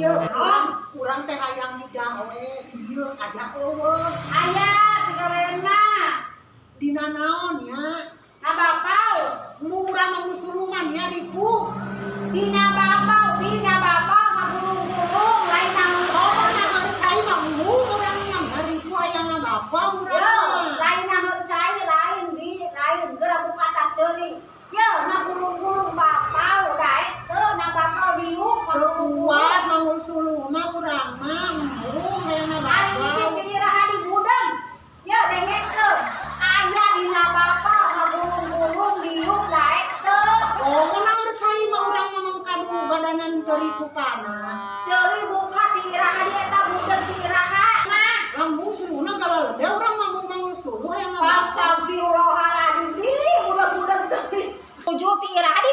Ieu urang teh hayang digawe dieu, aya euweuh? Aya digawean mah. Dina naon ya? Ngabapau. Murah mah suluman ya ripuh. Dina bapau, dina bapau ngagulung-gulung lain nang. Oh, nah cai mah embung urang nya, ripuh hayang ngabapau urang Yo, mah. Lain nang cai, lain di lain geura buka tas ceuli. Yo, ngagulung-gulung bapau daek teu na bapau diuk. Teu kuat manggul suluna urang mah, embung hayang Ari ngabapau. di iraha di gudang. Yo, dengekeun. Aya dina bapau ngagulung-gulung diuk, daek teu? Oh, menang cai mah urang ngomong kadu badanan teu ripuh panas. Ceuli buka ti iraha di eta gudang, ti iraha. Mah. Lambung suluna galalede urang mah manggul suluh hayang ngabapau. Astagfirullahaladzim, di udah-udah tuh. Tujuh ti iraha.